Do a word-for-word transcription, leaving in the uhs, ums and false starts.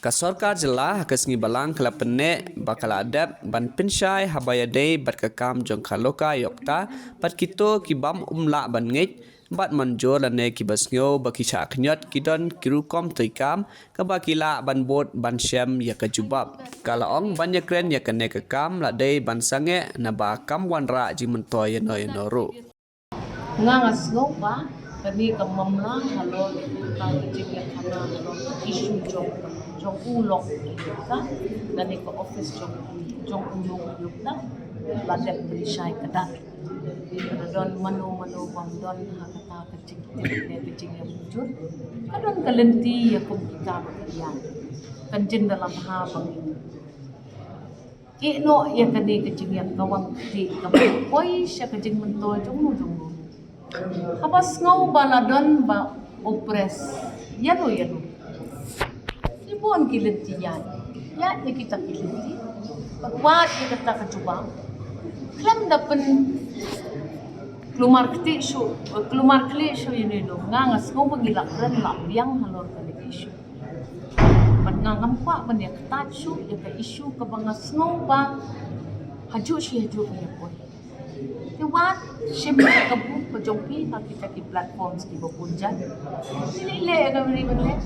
Ka sorkar jylla ha ka sngi Balang ka la pynneh ba ka la dep ban pynshai haba ïadei bad ka kam jong ka Lokayukta bad kito ki bym lah ban ngeit bad mynjur lane kiba sngew ba ki shah khñiot ki don ki rukom treikam kaba ki lah ban bud ban shem ïa ka jubab. Ka la ong ban ïakren ïa kane ka kam la dei ban sangeh naba kam wanrah jingmyntoi ïano ïano ruh. Nga nga sngew ba kane ka mamla halor ka jingïakhana halor ka issue jong jong u Lokayukta lane ka office jong jong u Lokayukta la dep pynshai ka dak. Ka don mano mano bym don ha kata ka jingtip ne ka jingïamynjur. Ka don ka lynti ïa kum kita ba ka ïa kan jin dalam ha ba ngi ïeh noh ïa kane ka jingïakawang kti kaba poi sha ka jingmyntoi jong u jong u. Haba sngew ba la don ba oppress ïano ïano. Ki bun ki lynti ïa ïa ïa kita ki lynti. Ba kwah ïa kata ka jubab. Khlem da pyn klumar kti shu klumar kli shu ïano ïano. Nga nga sngew ba ngi la kren la biang halor kane ka issue. Bad nga ngam kwah ban ïa kata shu ïa ka issue kaba nga sngew ba hajuh shi hajuh ïa poi. Te wat shim ka bu ka jong phi ha kita ki platforms kiba bun jan. Phi leh ka bri ban leh.